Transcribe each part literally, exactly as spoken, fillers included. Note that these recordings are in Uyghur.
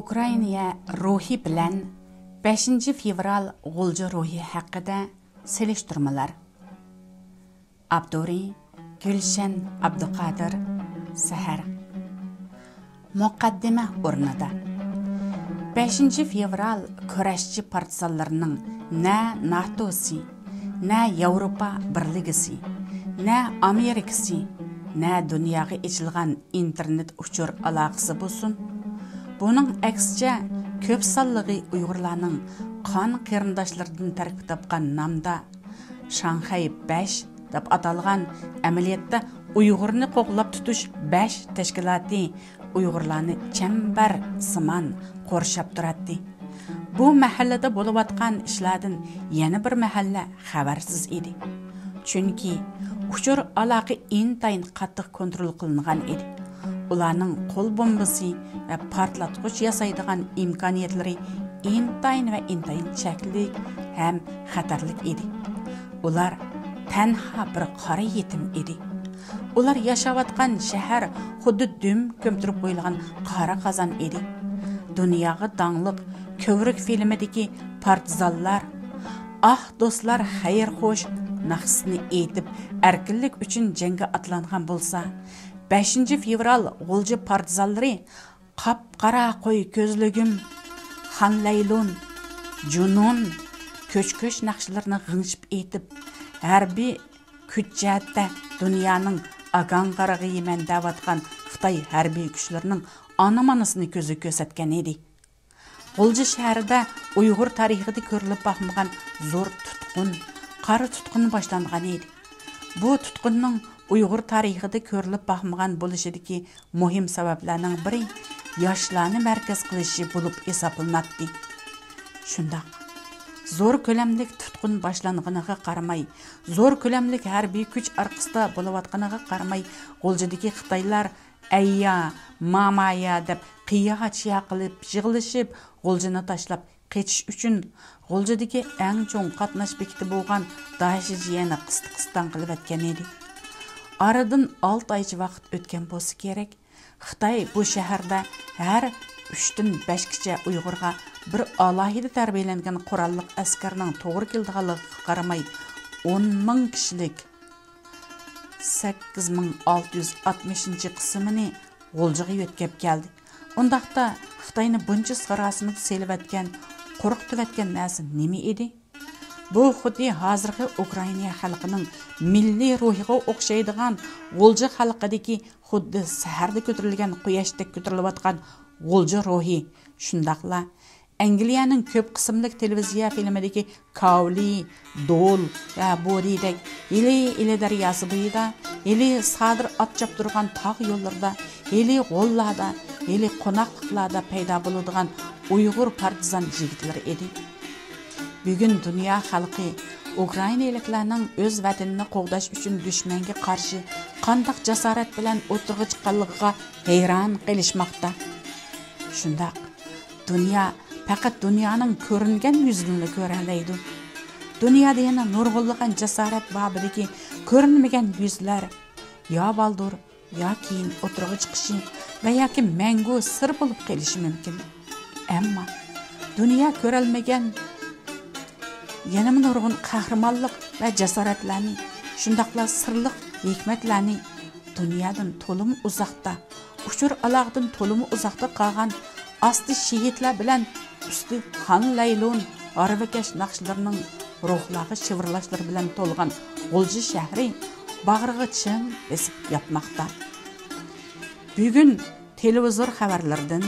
ئۇكرائىنىيە روھى بىلەن بەشىنچى فېۋرال غۇلجا روھى ھەققىدە سېلىشتۇرمىلار. ئاپتورى: گۈلشەن ئابدۇقادىر. سەھەر. مۇقەددىمە ئورنىدا. بەشىنچى فېۋرال كۈرەشچى پارتىزانلىرىنىڭ نە ناتوسى، نە ياۋروپا بىرلىكىسى، نە ئامېرىكىسى، نە دۇنياغا ئېچىلغان ئىنتېرنېت ئۇچۇر ئالاقىسى بولسۇن، بۇنىڭ ئەكسىچە، كۆپ سانلىقى ئۇيغۇرلارنىڭ قان قېرىنداشلىرىدىن تەركىب تاپقان نامدا شاڭخەي بەش دەپ ئاتالغان، ئەمەلىيەتتە ئۇيغۇرنى قوغلاپ تۇتۇش بەش تەشكىلاتى ئۇيغۇرلارنى چەمبەرسىمان قورشاپ تۇراتتى. بۇ مەھەللىدە بولۇۋاتقان ئىشلاردىن يەنە بىر مەھەللە خەۋەرسىز ئىدى. چۈنكى ئۇچۇر ئالاقە ئىنتايىن قاتتىق كونترول قىلىنغان ئىدى. ئۇلارنىڭ قول بومبىسى ۋە پارتلاتقۇچ ياسايدىغان ئىمكانىيەتلىرى ئىنتايىن ۋە ئىنتايىن چەكلىك ھەم خەتەرلىك ئىدى. ئۇلار تەنھا بىر قارا يېتىم ئىدى. ئۇلار ياشاۋاتقان شەھەر خۇددى دۈم كۆمتۈرۈپ قويۇلغان قارا قازان ئىدى. دۇنياغا داڭلىق كۆۋرۈك فىلىمىدىكى پارتىزانلار، «ئاھ، دوستلار، خەير خوش» ناخشىسىنى ئېيتىپ، ئەركىنلىك ئۈچۈن جەڭگە ئاتلانغان بولسا، بەشىنچى فېۋرال غۇلجا پارتىزانلىرى قاپقارا قوي كۆزلۈكۈم، خان لەيلۇن، جۇنۇن، كۆچ-كۆچ ناخشىلىرىنى غىڭشىپ ئېيتىپ، ھەربىي كۈچ جەھەتتە دۇنيانىڭ ئاگاڭ قارىغىيىمەن دەۋاتقان خىتاي ھەربىي كۈچلىرىنىڭ ئانا-مانىسىنى كۆزىگە كۆرسەتكەن ئىدى. غۇلجا شەھىرىدە ئۇيغۇر تارىخىدا كۆرۈلۈپ باقمىغان زور تۇتقۇن، قارا تۇتقۇن باشلانغان ئىدى. بۇ تۇتقۇننىڭ ئۇيغۇر تارىخىدا كۆرۈلۈپ باقمىغان بولۇشىدىكى مۇھىم سەۋەبلەرنىڭ بىرى ياشلارنى مەركەز قىلىشى بولۇپ ھېسابلىناتتى. شۇنداق، زور كۆلەملىك تۇتقۇن باشلانغىنىغا قارىماي، زور كۆلەملىك ھەربىي كۈچ ئارقىسىدا بولۇۋاتقىنىغا قارىماي، غۇلجىدىكى خىتايلار «ئەييا، مامايا» دەپ قىيا-چىيا قىلىپ يىغلىشىپ، غۇلجىنى تاشلاپ قېچىش ئۈچۈن، غۇلجىدىكى ئەڭ چوڭ قاتناش بېكىتى بولغان داشىجيەنى قىستاق-قىستاڭ قىلىۋەتكەن ئىدى. ئارىدىن ئالتە ئايچە ۋاقىت ئۆتكەن بولسا كېرەك، خىتاي بۇ شەھەردە ھەر ئۈچتىن بەشكىچە ئۇيغۇرغا بىر ئالاھىدە تەربىيەلەنگەن قوراللىق ئەسكەرنىڭ توغرا كېلىدىغانلىقىغا قارىماي، ئون مىڭ كىشىلىك، سەككىز مىڭ ئالتە يۈز ئاتمىشىنچى قىسمىنى غۇلجىغا يۆتكەپ كەلدى. ئۇنداقتا، خىتاينى بۇنچە ساراسىمىگە سېلىۋەتكەن، قورقۇتۇۋەتكەن نەرسە نېمە ئىدى؟ بۇ خۇددى ھازىرقى ئۇكرائىنا خەلقىنىڭ مىللىي روھىغا ئوخشايدىغان غۇلجا خەلقىدىكى خۇددى سەھەردە كۆتۈرۈلگەن قۇياشتەك كۆتۈرۈلۈۋاتقان غۇلجا روھى، شۇنداقلا ئەنگلىيەنىڭ كۆپ قىسىملىق تېلېۋىزىيە فىلىمىدىكى كاۋلى، دول ۋە بودىدەك ھېلى ئىلى دەرياسى بويىدا، ھېلى سادىر ئات چاپتۇرغان تاغ يوللىرىدا، ھېلى غوللاردا، ھېلى قوناقلىقلاردا پەيدا بولىدىغان ئۇيغۇر پارتىزان يىگىتلىرى ئىدى. بۈگۈن دۇنيا خەلقى ئۇكرائىنىلىكلارنىڭ ئۆز ۋەتىنىنى قوغداش ئۈچۈن دۈشمەنگە قارشى قانداق جاسارەت بىلەن ئوتتۇرىغا چىققانلىقىغا ھەيران قېلىشماقتا. شۇنداق، دۇنيا پەقەت دۇنيانىڭ كۆرۈنگەن يۈزىنىلا كۆرەلەيدۇ. دۇنيادا يەنە نۇرغۇنلىغان جاسارەت بابىدىكى كۆرۈنمىگەن يۈزلەر يا بالدۇر، يا كېيىن ئوتتۇرىغا چىقىشى ۋە ياكى مەڭگۈ سىر بولۇپ قېلىشى مۇمكىن. ئەمما دۇنيا كۆرەلمىگەن يەنىمۇ نۇرغۇن قەھرىمانلىق ۋە جاسارەتلەرنى، شۇنداقلا سىرلىق ھېكمەتلەرنى دۇنيادىن تولىمۇ ئۇزاقتا، ئۇچۇر ئالاقىدىن تولىمۇ ئۇزاقتا قالغان، ئاستى شېھىتلەر بىلەن ئۈستى خان لەيلۇن، ھارۋىكەش ناخشىلىرىنىڭ روھلارغا شىۋىرلاشلىرى بىلەن تولغان غۇلجا شەھىرى باغرىغا چىڭ بېسىپ ياتماقتا. بۈگۈن تېلېۋىزور خەۋەرلىرىدىن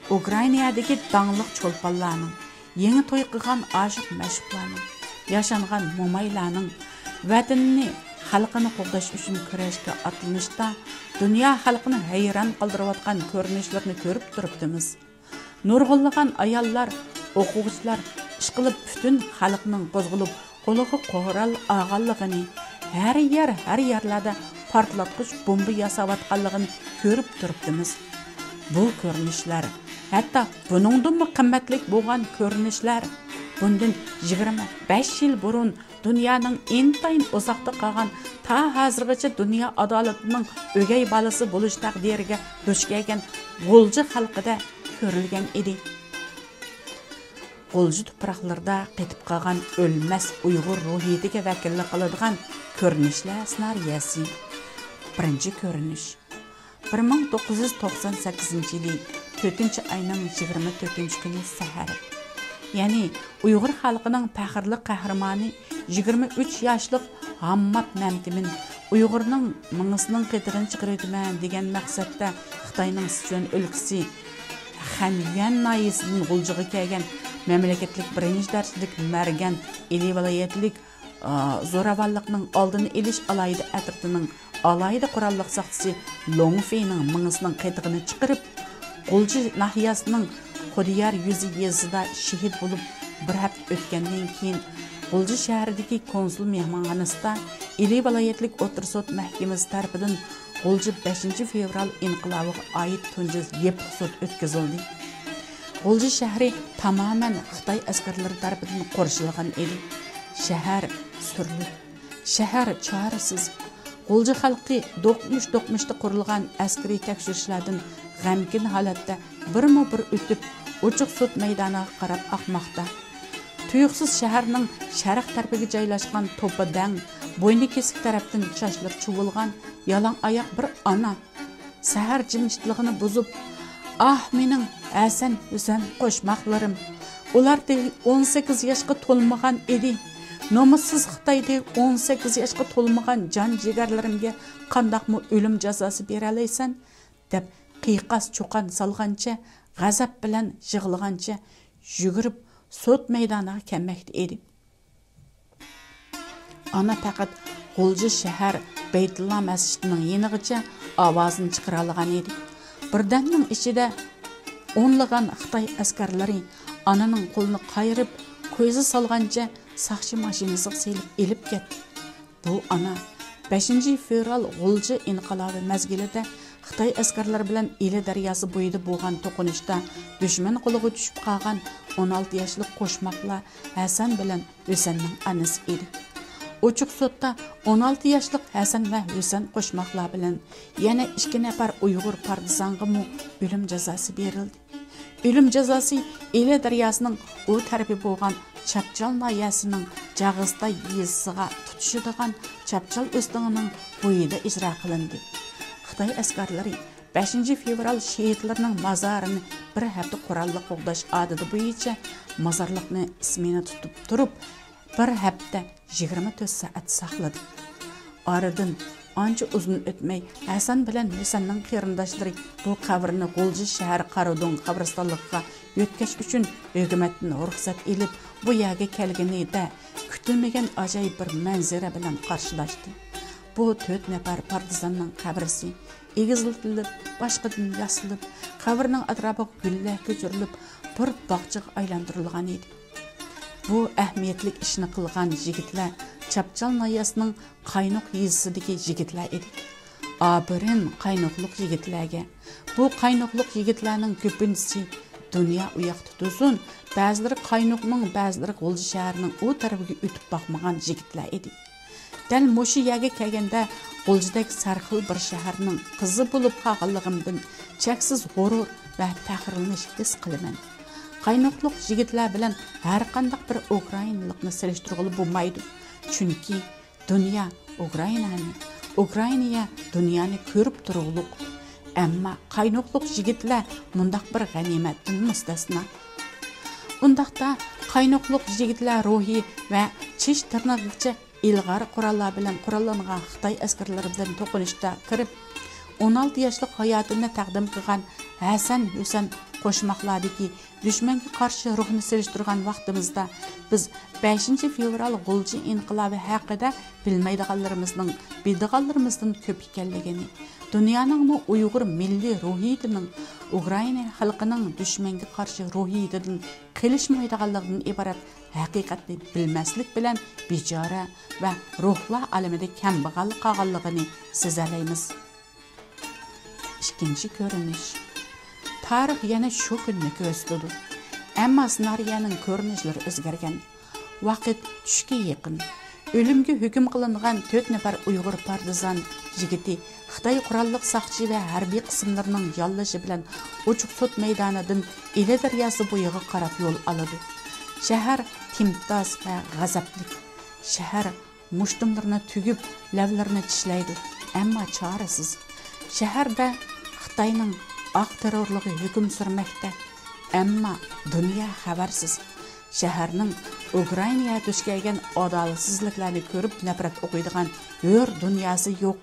ئۇكرائىنادىكى داڭلىق چولپانلارنىڭ، يېڭى توي قىلغان ئاشىق-مەشۇقلارنىڭ، ياشانغان مومايلارنىڭ ۋەتىنىنى، خەلقىنى قوغداش ئۈچۈن كۈرەشكە ئاتلىنىشتا دۇنيا خەلقىنى ھەيران قالدۇرۇۋاتقان كۆرۈنۈشلىرىنى كۆرۈپ تۇرۇپتىمىز. نۇرغۇنلىغان ئاياللار، ئوقۇغۇچىلار، ئىشقىلىپ پۈتۈن خەلقنىڭ قوزغىلىپ قولىغا قورال ئالغانلىقىنى، ھەر يەر، ھەر يەرلەردە پارتلاتقۇچ بومبا ياساۋاتقانلىقىنى كۆرۈپ تۇرۇپتىمىز. بۇ كۆرۈنۈشلەر، ھەتتا بۇنىڭدىنمۇ قىممەتلىك بولغان كۆرۈنۈشلەر بۇندىن يىگىرمە بەش يىل بۇرۇن دۇنيانىڭ ئىنتايىن ئۇزاقتا قالغان، تا ھازىرغىچە دۇنيا ئادالىتىنىڭ ئۆگەي بالىسى بولۇش تەقدىرىگە دۇچ كەلگەن غۇلجا خەلقىدە كۆرۈلگەن ئىدى. غۇلجا تۇپراقلىرىدا قېتىپ قالغان ئۆلمەس ئۇيغۇر روھىيىتىگە ۋەكىللىك قىلىدىغان كۆرۈنۈشلەر سېنارىيەسى. بىرىنچى كۆرۈنۈش. بىر مىڭ توققۇز يۈز توقسان سەككىزىنچى يىلى تۆتىنچى ئاينىڭ يىگىرمە تۆتىنچى كۈنى سەھەر. يەنى ئۇيغۇر خەلقىنىڭ پەخىرلىك قەھرىمانى، يىگىرمە ئۈچ ياشلىق ھاممات مەمتىمىن ئۇيغۇرنىڭ مېڭىسىنىڭ قېتىغىنى چىقىرىۋېتىمەن دېگەن مەقسەتتە خىتاينىڭ سىچۈەن ئۆلكىسى خەنيۈەن ناھىيەسىدىن غۇلجىغا كەلگەن مەملىكەتلىك بىرىنچى دەرىجىلىك مەرگەن ئىلى ۋىلايەتلىك، ئا، زوراۋانلىقنىڭ ئالدىنى ئېلىش ئالاھىدە ئەترىتىنىڭ ئالاھىدە قوراللىق ساقچىسى لوڭ فېينىڭ مېڭىسىنىڭ قېتىغىنى چىقىرىپ، غۇلجا ناھىيەسىنىڭ قۇدىيار يۈزى يېزىسىدا شېھىت بولۇپ، بىر ھەپتە ئۆتكەندىن كېيىن، غۇلجا شەھىرىدىكى كونسۇل مېھمانخانىسىدا ئىلى ۋىلايەتلىك ئوتتۇرا سوت مەھكىمىسى تەرىپىدىن غۇلجا بەشىنچى فېۋرال ئىنقىلابىغا ئائىت تۇنجى يېپىق سوت ئۆتكۈزۈلدى. غۇلجا شەھىرى تامامەن خىتاي ئەسكەرلىرى تەرىپىدىن قورشىلغان ئىدى. شەھەر سۈرلۈك، شەھەر چارىسىز. غۇلجا خەلقى دوقمۇش-دوقمۇشتا قۇرۇلغان ئەسكىرىي تەكشۈرۈشلەردىن غەمكىن ھالەتتە بىرمۇ بىر ئۆتۈپ، ئوچۇق سوت مەيدانىغا قاراپ ئاقماقتا. تۇيۇقسىز شەھەرنىڭ شەرق تەرىپىگە جايلاشقان توپا دەڭ، بوينى كېسىك تەرەپتىن چاچلىرى چۇۋۇلغان، يالاڭ ئاياق بىر ئانا سەھەر جىمجىتلىقىنى بۇزۇپ، «ئاھ، مېنىڭ ھەسەن، ھۈسەن قوشماقلىرىم! ئۇلار تېخى ئون سەككىز ياشقا تولمىغان ئىدى. نومۇسسىز خىتاي تېخى ئون سەككىز ياشقا تولمىغان جان جىگەرلىرىمگە قانداقمۇ ئۆلۈم جازاسى بېرەلەيسەن؟» دەپ، قىيقاس چۇقان سالغانچە، غەزەپ بىلەن يىغلىغانچە يۈگۈرۈپ سوت مەيدانىغا كەلمەكتە ئىدى. ئانا پەقەت غۇلجا شەھەر بەيتۇللا مەسچىتىنىڭ يېنىغىچە ئاۋازىنى چىقىرالىغان ئىدى. بىردەمنىڭ ئىچىدە ئونلىغان خىتاي ئەسكەرلىرى ئانىنىڭ قولىنى قايرىپ، كويزا سالغانچە ساقچى ماشىنىسىغا سېلىپ ئېلىپ كەتتى. بۇ ئانا بەشىنچى فېۋرال غۇلجا ئىنقىلابى مەزگىلىدە خىتاي ئەسكەرلىرى بىلەن ئىلى دەرياسى بويىدا بولغان توقۇنۇشتا دۈشمەن قولىغا چۈشۈپ قالغان ئون ئالتە ياشلىق قوشماقلار ھەسەن بىلەن ھۈسەننىڭ ئانىسى ئىدى. ئوچۇق سوتتا ئون ئالتە ياشلىق ھەسەن ۋە ھۈسەن قوشماقلار بىلەن يەنە ئىككى نەپەر ئۇيغۇر پارتىزانغىمۇ ئۆلۈم جازاسى بېرىلدى. ئۆلۈم جازاسى ئىلى دەرياسىنىڭ ئۇ تەرىپى بولغان چاپچال ناھىيەسىنىڭ جاغىستاي يېزىسىغا تۇتىشىدىغان چاپچال ئۆستىڭىنىڭ بويىدا ئىجرا قىلىندى. خىتاي ئەسكەرلىرى بەشىنچى فېۋرال شېھىتلىرىنىڭ مازارىنى بىر ھەپتە قوراللىق قوغداش ئادىتى بويىچە مازارلىقنى ئىسمېنا تۇتۇپ تۇرۇپ، بىر ھەپتە يىگىرمە تۆت سائەت ساقلىدى. ئارىدىن ئانچە ئۇزۇن ئۆتمەي، ھەسەن بىلەن ھۈسەننىڭ قېرىنداشلىرى بۇ قەبرىنى غۇلجا شەھەر قارادۆڭ قەبرىستانلىقىغا يۆتكەش ئۈچۈن ھۆكۈمەتتىن رۇخسەت ئېلىپ، بۇ يەرگە كەلگىنىدە، كۈتۈلمىگەن ئاجايىپ بىر مەنزىرە بىلەن قارشىلاشتى. بۇ تۆت نەپەر پارتىزاننىڭ قەبرىسى ئېگىزلىتىلىپ، باشقىدىن ياسىلىپ، قەبرىنىڭ ئەتراپىغا گۈللەر كۆچۈرۈلۈپ، بىر باغچىغا ئايلاندۇرۇلغان ئىدى. بۇ ئەھمىيەتلىك ئىشنى قىلغان يىگىتلەر چاپچال ناھىيەسىنىڭ قاينۇق يېزىسىدىكى يىگىتلەر ئىدى. ئاپىرىن قاينۇقلۇق يىگىتلەرگە! بۇ قاينۇقلۇق يىگىتلەرنىڭ كۆپىنچىسى دۇنيا ئۇياقتا تۇرسۇن، بەزىلىرى قاينۇقنىڭ، بەزىلىرى غۇلجا شەھىرىنىڭ ئۇ تەرىپىگە ئۆتۈپ باقمىغان يىگىتلەر ئىدى. دەل مۇشۇ يەرگە كەلگەندە، غۇلجىدەك سەرخىل بىر شەھەرنىڭ قىزى بولۇپ قالغانلىقىمدىن چەكسىز غۇرۇر ۋە پەخىرلىنىش ھېس قىلىمەن. قاينۇقلۇق يىگىتلەر بىلەن ھەرقانداق بىر ئۇكرائىنىلىقنى سېلىشتۇرغىلى بولمايدۇ. چۈنكى دۇنيا ئۇكرائىنانى، ئۇكرائىنا دۇنيانى كۆرۈپ تۇرغۇلۇق. ئەمما قاينۇقلۇق يىگىتلەر مۇنداق بىر غەنىيمەتتىن مۇستەسنا. ئۇنداقتا قاينۇقلۇق يىگىتلەر روھى ۋە چىش تىرنىقىغىچە ئىلغار قوراللار بىلەن قوراللانغان خىتاي ئەسكەرلىرى بىلەن توقۇنۇشتا قىرىپ، ئون ئالتە ياشلىق ھاياتىنى تەقدىم قىلغان ھەسەن، ھۈسەن قوشماقلاردىكى دۈشمەنگە قارشى روھنى سېلىشتۇرغان ۋاقتىمىزدا، بىز بەشىنچى فېۋرال غۇلجا ئىنقىلابى ھەققىدە بىلمەيدىغانلىرىمىزنىڭ بىلىدىغانلىرىمىزدىن كۆپ ئىكەنلىكىنى، دۇنيانىڭمۇ ئۇيغۇر مىللىي روھىيىتىنىڭ ئۇكرائىنا خەلقىنىڭ دۈشمەنگە قارشى روھىيىتىدىن قېلىشمايدىغانلىقىدىن ئىبارەت ھەقىقەتنى بىلمەسلىك بىلەن بىچارە ۋە روھلار ئالىمىدە كەمبەغەل قالغانلىقىنى سېزەلەيمىز. ئىككىنچى كۆرۈنۈش. تارىخ يەنە شۇ كۈننى كۆرسىتىدۇ. ئەمما سېنارىيەنىڭ كۆرۈنۈشلىرى ئۆزگەرگەن. ۋاقىت چۈشكە يېقىن. ئۆلۈمگە ھۆكۈم قىلىنغان تۆت نەپەر ئۇيغۇر پارتىزان يىگىتى خىتاي قوراللىق ساقچى ۋە ھەربىي قىسىملىرىنىڭ ياللىشى بىلەن ئوچۇق سوت مەيدانىدىن ئىلى دەرياسى بويىغا قاراپ يول ئالىدۇ. شەھەر تىمتاس ۋە غەزەپلىك. شەھەر مۇشتۇملىرىنى تۈگۈپ، لەۋلىرىنى چىشلەيدۇ، ئەمما چارىسىز. شەھەردە خىتاينىڭ ئاق تېررورلۇقى ھۆكۈم سۈرمەكتە، ئەمما دۇنيا خەۋەرسىز. شەھەرنىڭ ئۇكرائىناغا دۇچ كەلگەن ئادالەتسىزلىكلەرنى كۆرۈپ نەپرەت ئوقۇيدىغان ھۆر دۇنياسى يوق.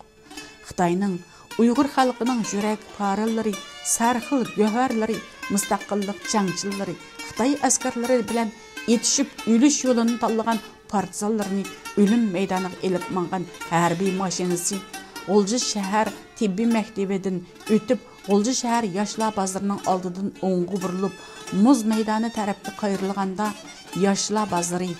خىتاينىڭ ئۇيغۇر خەلقىنىڭ يۈرەك پارىلىرى، سەرخىل گۆھەرلىرى، مۇستەقىللىق جەڭچىلىرى، خىتاي ئەسكەرلىرى بىلەن ئېتىشىپ ئۆلۈش يولىنى تاللىغان پارتىزانلىرىنى ئۆلۈم مەيدانىغا ئېلىپ ماڭغان ھەربىي ماشىنىسى، غۇلجا شەھەر تېببىي مەكتىۋىدىن ئۆتۈپ، غۇلجا شەھەر ياشلار بازىرىنىڭ ئالدىدىن ئوڭغا بۇرۇلۇپ، مۇز مەيدانى تەرەپكە قايرىلغاندا، ياشلار بازىرى،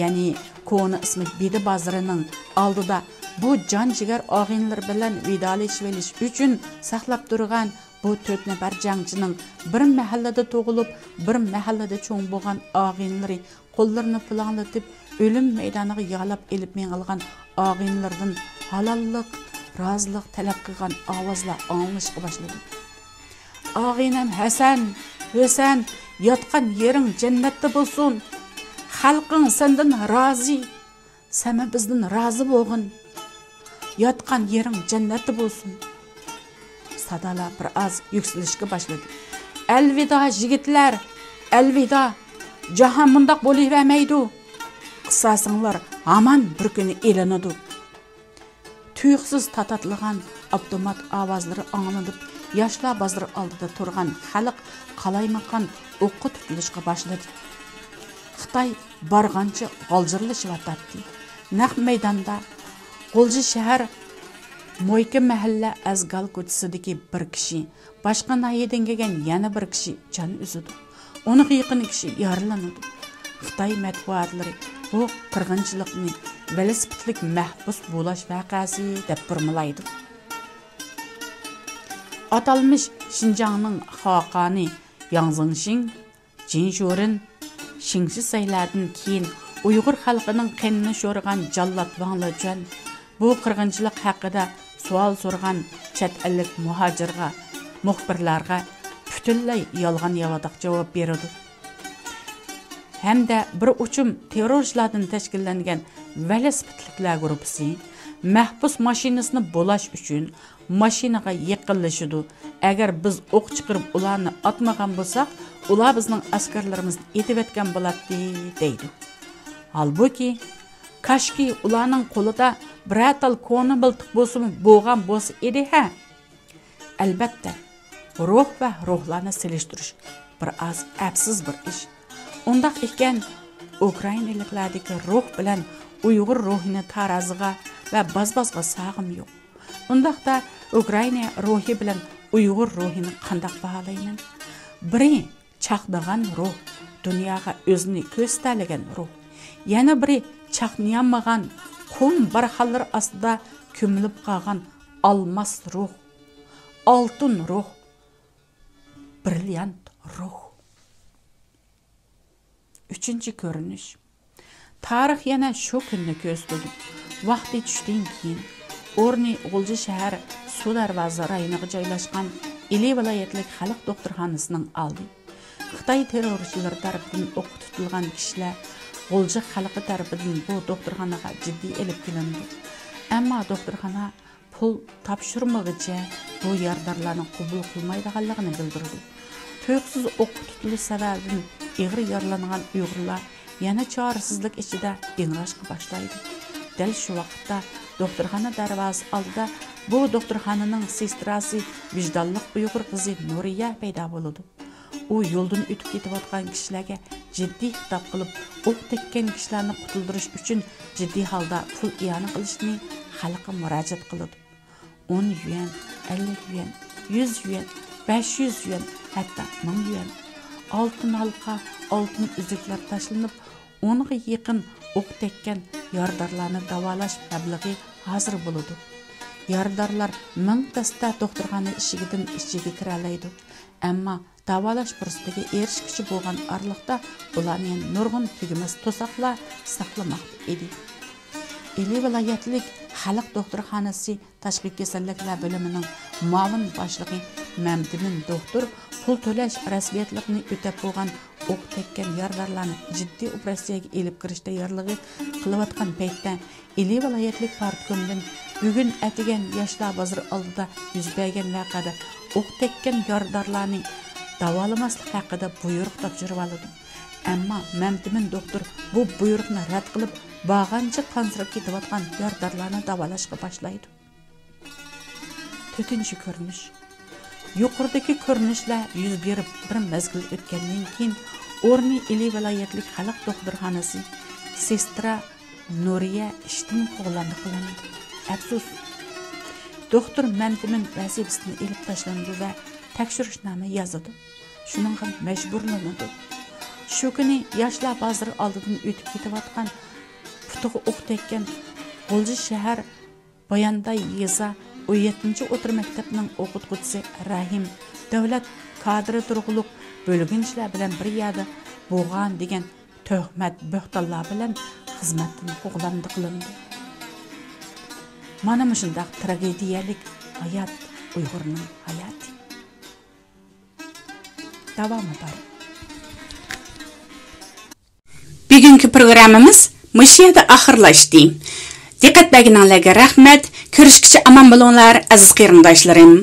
يەنى كونا ئىسمى بېدە بازىرىنىڭ ئالدىدا بۇ جان جىگەر ئاغىنىلىرى بىلەن ۋىدالىشىۋېلىش ئۈچۈن ساقلاپ تۇرغان بۇ تۆت نەپەر جەڭچىنىڭ بىر مەھەللىدە تۇغۇلۇپ، بىر مەھەللىدە چوڭ بولغان ئاغىنىلىرى قوللىرىنى پۇلاڭلىتىپ، ئۆلۈم مەيدانىغا يالاپ ئېلىپ مېڭىلغان ئاغىنىلىرىدىن ھالاللىق، رازىلىق تەلەپ قىلغان ئاۋازلار ئاڭلىنىشقا باشلىدى. ئاغىنەم ھەسەن، ھۈسەن، ياتقان يېرىڭ جەننەتتە بولسۇن. خەلقىڭ سەندىن رازى. سەنمۇ بىزدىن رازى بولغىن. ياتقان يېرىڭ جەننەتتە بولسۇن. سادالار بىر ئاز يۈكسىلىشكە باشلىدى. ئەلۋىدا، يىگىتلەر، ئەلۋىدا. جاھان مۇنداق بولۇۋەرمەيدۇ. قىساسىڭلار ھامان بىر كۈنى ئېلىنىدۇ. تۇيۇقسىز تاتاتلىغان ئاپتومات ئاۋازلىرى ئاڭلىنىپ، ياشلار بازىرى ئالدىدا تۇرغان خەلق قالايمىقان ئوققا تۇتۇلۇشقا باشلىدى. خىتاي بارغانچە غالجىرلىشىۋاتاتتى. نەق مەيداندا غۇلجا شەھەر مويكا مەھەللە ئەزگال كوچىسىدىكى بىر كىشى، باشقا ناھىيەدىن كەلگەن يەنە بىر كىشى جان ئۈزىدۇ. ئونغا يېقىن كىشى يارىلىنىدۇ. خىتاي مەتبۇئاتلىرى بۇ قىرغىنچىلىقنى ۋېلىسىپىتلىك مەھبۇس بۇلاش ۋەقەسى دەپ بۇرمىلايدۇ. ئاتالمىش شىنجاڭنىڭ خاقانى ياڭ زېڭشىڭ، جىن شورېن، شېڭ شىسەيلەردىن كېيىن ئۇيغۇر خەلقىنىڭ قېنىنى شورىغان جاللات ۋاڭ لېچۈەن بۇ قىرغىنچىلىق ھەققىدە سوئال سورىغان چەت ئەللىك مۇھاجىرغا، مۇخبىرلارغا پۈتۈنلەي يالغان ياۋىداق جاۋاب بېرىدۇ. ھەمدە بىر ئۇچۇم تېررورچىلاردىن تەشكىللەنگەن ۋېلىسىپىتلىكلەر گۇرۇپپىسى مەھبۇس ماشىنىسىنى بۇلاش ئۈچۈن ماشىنىغا يېقىنلىشىدۇ. ئەگەر بىز ئوق چىقىرىپ ئۇلارنى ئاتمىغان بولساق، ئۇلار بىزنىڭ ئەسكەرلىرىمىزنى ئېتىۋەتكەن بولاتتى، دەيدۇ. ھالبۇكى، كاشكى ئۇلارنىڭ قولىدا بىرەر تال كونا مىلتىق بولسىمۇ بولغان بولسا ئىدى ھە. ئەلۋەتتە، روھ ۋە روھلارنى سېلىشتۇرۇش بىر ئاز ئەپسىز بىر ئىش. ئۇنداق ئىكەن، ئۇكرائىنىلىكلاردىكى روھ بىلەن ئۇيغۇر روھىنى تارازىغا ۋە بازبازغا سالغۇم يوق. ئۇنداقتا ئۇكرائىنا روھى بىلەن ئۇيغۇر روھىنى قانداق باھالايمەن؟ بىرى چاقنىغان روھ، دۇنياغا ئۆزىنى كۆرسىتەلىگەن روھ. يەنە بىرى چاقنىيالمىغان، قۇم بارخانلىرى ئاستىدا كۆمۈلۈپ قالغان ئالماس روھ، ئالتۇن روھ، برىليانت روھ. ئۈچىنچى كۆرۈنۈش. تارىخ يەنە شۇ كۈننى كۆرسىتىدۇ. ۋاقتى چۈشتىن كېيىن، ئورنى غۇلجا شەھەر سۇ دەرۋازا رايونىغا جايلاشقان ئىلى ۋىلايەتلىك خەلق دوختۇرخانىسىنىڭ ئالدى. خىتاي تېررورچىلىرى تەرىپىدىن ئوققا تۇتۇلغان كىشىلەر غۇلجا خەلقى تەرىپىدىن بۇ دوختۇرخانىغا جىددىي ئېلىپ كېلىنىدۇ. ئەمما دوختۇرخانا پۇل تاپشۇرمىغىچە بۇ يارىدارلارنى قوبۇل قىلمايدىغانلىقىنى بىلدۈرىدۇ. تۇيۇقسىز ئوققا تۇتۇلۇش سەۋەبىدىن ئېغىر يارىلانغان ئۇيغۇرلار يەنە چارىسىزلىك ئىچىدە ئىڭراشقا باشلايدۇ. دەل شۇ ۋاقىتتا دوختۇرخانا دەرۋازىسى ئالدىدا بۇ دوختۇرخانىنىڭ سېستراسى، ۋىجدانلىق ئۇيغۇر قىزى نۇرىيە پەيدا بولىدۇ. ئۇ يولدىن ئۆتۈپ كېتىۋاتقان كىشىلەرگە جىددىي خىتاب قىلىپ، ئوق تەگكەن كىشىلەرنى قۇتۇلدۇرۇش ئۈچۈن جىددىي ھالدا پۇل ئىئانە قىلىشنى خەلققە مۇراجىئەت قىلىدۇ. ئون يۈەن، ئەللىك يۈەن، يۈز يۈەن، بەش يۈز يۈەن، ھەتتا مىڭ يۈەن. ئالتۇن ھالقا، ئالتۇن ئۈزۈكلەر تاشلىنىپ، ئونغا يېقىن ئوق تەگكەن يارىدارلارنى داۋالاش مەبلىغى ھازىر بولىدۇ. يارىدارلار مىڭ دەستە دوختۇرخانا ئىشىكىدىن ئىچىگە كىرەلەيدۇ. ئەمما داۋالاش پۇرسىتىگە ئېرىشكۈچى بولغان ئارىلىقتا، ئۇلارنى نۇرغۇن تۈگىمەس توساقلار ساقلىماقتا ئىدى. ئىلى ۋىلايەتلىك خەلق دوختۇرخانىسى تاشقى كېسەللىكلەر بۆلۈمىنىڭ مۇئاۋىن باشلىقى مەمتىمىن دوختۇر پۇل تۆلەش رەسمىيەتلىرىنى ئۆتەپ بولغان ئوق تەگكەن يارىدارلارنى جىددىي ئوپېراتسىيەگە ئېلىپ كىرىش تەييارلىقى قىلىۋاتقان پەيتتە، ئىلى ۋىلايەتلىك پارتكومدىن بۈگۈن ئەتىگەن ياشلار بازىرى ئالدىدا يۈز بەرگەن ۋەقەدە ئوق تەگكەن يارىدارلارنى داۋالىماسلىق ھەققىدە بۇيرۇق تاپشۇرۇۋالىدۇ. ئەمما مەمتىمىن دوختۇر بۇ بۇيرۇقنى رەت قىلىپ، بارغانچە قانسىراپ كېتىۋاتقان يارىدارلارنى داۋالاشقا باشلايدۇ. تۆتىنچى كۆرۈنۈش. يۇقىرىدىكى كۆرۈنۈشلەر يۈز بېرىپ بىر مەزگىل ئۆتكەندىن كېيىن، ئورنى ئىلى ۋىلايەتلىك خەلق دوختۇرخانىسى سېسترا نۇرىيە ئىشتىن قوغلاندى قىلىندى. ئەپسۇس، دوختۇر مەمتىمىن ۋەزىپىسىدىن ئېلىپ تاشلىنىدۇ ۋە تەكشۈرۈشنامە يازىدۇ. شۇنىڭغا مەجبۇرلىنىدۇ. شۇ كۈنى ياشلار بازىرى ئالدىدىن ئۆتۈپ كېتىۋاتقان، پۇتىغا ئوق تەگكەن غۇلجا شەھەر بايانداي يېزا ئون يەتتىنچى ئوتتۇرا مەكتەپنىڭ ئوقۇتقۇچىسى رەھىم دۆلەت كادىرى تۇرغۇلۇق بۆلگۈنچىلەر بىلەن بىر يەردە بولغان دېگەن تۆھمەت، بۆھتانلار بىلەن خىزمەتتىن قوغلاندى قىلىندى. مانا مۇشۇنداق تراگېدىيەلىك ھايات ئۇيغۇرنىڭ ھاياتى. داۋامى بار. بۈگۈنكى پروگراممىمىز مۇشۇ يەردە ئاخىرلاشتى. دىققەت بەرگىنىڭلارغا رەھمەت. كۆرۈشكىچە ئامان بولۇڭلار، ئەزىز قېرىنداشلىرىم.